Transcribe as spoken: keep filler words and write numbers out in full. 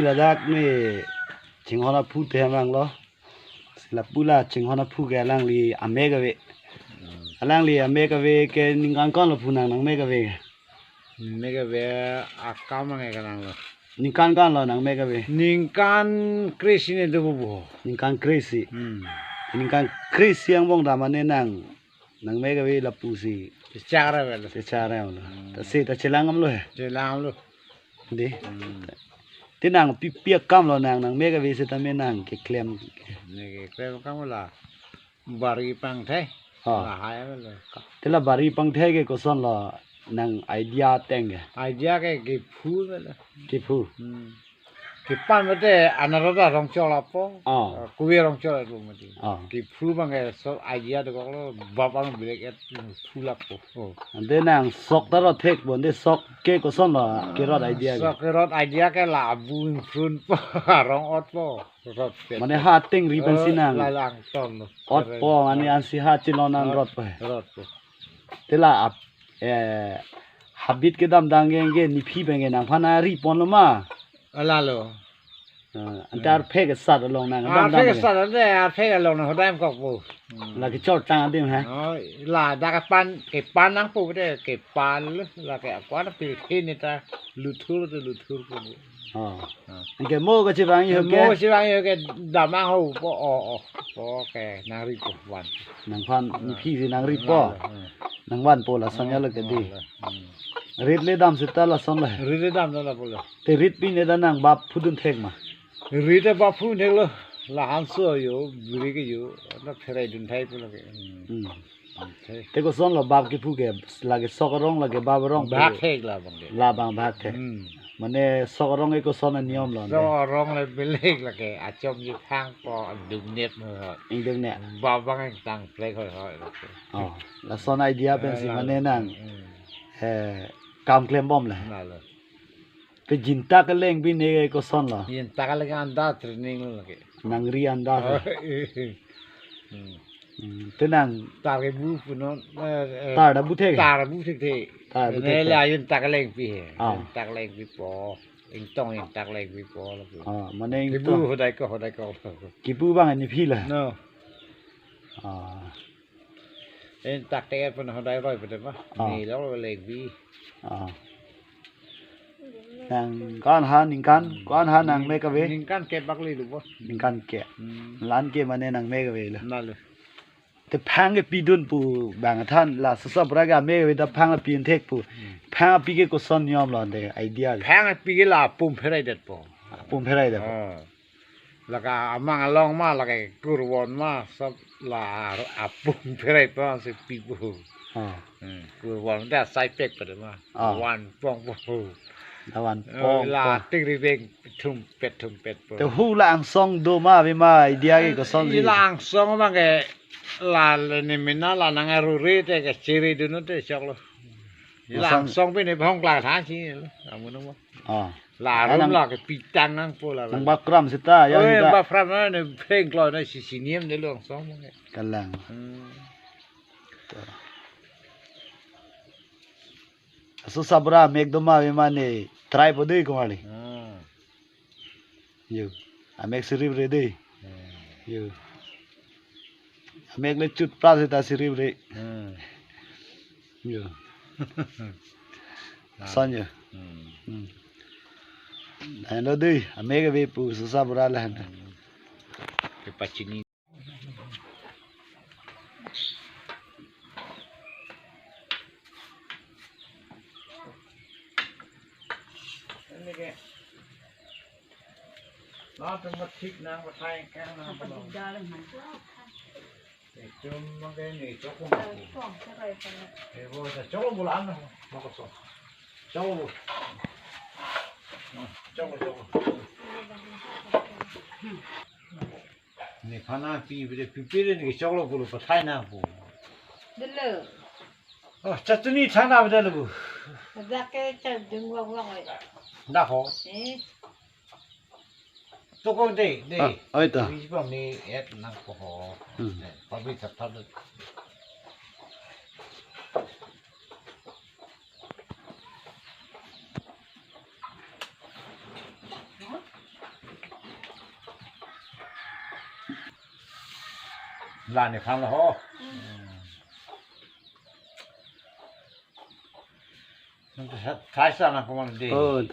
Ladak ne chinghon aphu te hemang lo. Lapu la chinghon aphu ke alangli amek ave. Hmm. Alangli amek ave ke ningkan ko-an lo pu nang nang mek ave? Mek ave akam ange kanang lo. Ningkan ko-an lo nang mek ave? Ningkan kre-isi ne do bo. Ningkan kre-isi. Hmm. Ningkan kre-isi angbong ta mane nang nang mek ave lapusi. Te chara ave lo. Te chara ave lo. Hmm. Ta si ta chelang am lo he. Chelang am lo. Dei. Hmm. Te nang pi pi akam lo nang nang mek ave seta me nang keklem. Ne keklem akam la bari pangthai. Oh. Lahai ave lo. Te la bari pangthai ke koson lo nang idea ateng ke? Idea ke kephu ave lo. Kephu. Hmm. Kepan mate anarota rongchol apo. Oh. Kuwe rongchol apo mate. Oh. Kephu abang ke so idea dokok lo bap abang bilek et phu lapo. Oh. Ante nang sok ta rot thek bo, ante sok ke koson lo kerot idea ke? Sok kerot idea ke la abu ingprun po, arong ot po, rot pet. Mane ha ateng ri pensi nang. Oh, la lang ton lo. Ot po, mane ansi ha chilon nang rot po he. Rot po. Te la ap, eh, habit kedam dang ke, ke nephi pen ke nangphan ari pon lo ma? Ala lo. Ah, ante arphe kesat along nang dam dam. Arphe kesat ante arphe along nang hodai kok po. Hmm. La kechor tang adim ha? Oh, ladak kepan, kepan nangpo te kepan lo, la ke akwan pilkhin ta luthur te luthur po. Oh. Ah. Anke mo kachevang yo ke? Mo kachevang yo ke damang ho po, oh, oh. Po ke nang ri po van. Nangphan nephi si nang ri po. Hmm. Nang van po lason ya lo ke dei. Hmm. Rit le dam seta lason lo he? Rit le dam lo lapu lo. Te rit pi ne ta nang bap phudun thek ma? Rit ta bap phudun thek lo. La hanso yo, biri ke yo, na pherai dun thai po lo ke. Hmm. Hmm. Okay. Te koson lo bap kephu ke, lake sok arong lake bap arong? Bhag thek la abang ke. La abang bhag thek. Hmm. Mane sok arong ke koson aniyom lo ante? Sok arong le bilek lake achom ji thang po dum net mo. Ingdum net. Bap abang ingtang plek hoi hoi lo ke. Oh, lason idea pensi mane nang. Hmm. Eh, kam klem bom le. Na lo. Te jinta keleng pi ne koson lo? Jinta keleng anda training lo lake. Nang ri anda. Oh, eh, eh. Hmm. Hmm, te nang tar kebu punon, eh, eh, tar ta bu thek? Tar bu thek thek. Tar bu thek. Ne la jinta keleng pi he. Ah. Jinta keleng pi po. Ingtong jinta keleng pi po lo. Ah, mane kebu ingtong. Hodai ko, hodai ko. Kebu abang nephi la? No. Ah. En tak te pun hodai roi pute ma. Ah. Ni lo lengbi. Ah. Nang ko-an ha ningkan, ko-an ha nang mek ave? Ningkan ke bak le lo bo. Ningkan ke. Hmm. La-an ke mane nang mek ave lo. Na lo. Te phang ke pidun pu bang than la sosabura ke amek ave ta phang pidun thek pu. Hmm. Phang pi ke koson niyom lo ante idea ke? Phang pi ke la apum pherai det po. Apum pherai det po. Ah. Lake amang along ma, lake kurvon ma, sab la apum pherai pa si pipo. Ah. Hmm, kurvon ta sai pek pada ma. Ah. Van pong po. La van pong po. La tingri beng thum pet thum pet po. Te hu la angsong do ma ave ma idea ke koson si? La angsong abang ke la le ne mina la nang arure te ke chiri dunu te chok lo. La angsong pi ne bhong kla tha si lo. Amun mo. Ah. La arum la ke pitang nang po la. Nang bap kram seta ya. Oh, seta. Bap kram na ne pheng klo na si siniam de long song mo. Kalang. Hmm. Sosabura mek do ma ave mane try po dei kumali. Hmm. Yo. Amek sirip re dei. Hmm. Yo. Amek le chut pra seta sirip re. Hmm. Yo. Son yo. Hmm. Hmm. Lahenlo dei, amek ave pu sosabura lahen. Hmm. Kepachini. Ini ke. Lahat ang mathik na, matay ka na. Ito mang kayo ni, choko mo. Eh, bo, sa choko mo lang na, makasong. Choko mo. Ah, choko, choko. Ne phana pi, pi, pi, pi, ne choklo pulo, pathai na po. Delo. Oh, chutney thana beda lo bu. Dak ke chadung wang wang oi. Dak ho. Eh. Toko de, de. Ah, oi ta. Wi pa me et nang ko ho. Hmm. Eh, pa bi thap thap. Lani phan lo ho. Hmm. Nanti sa-, sai sa na koman de. Oh,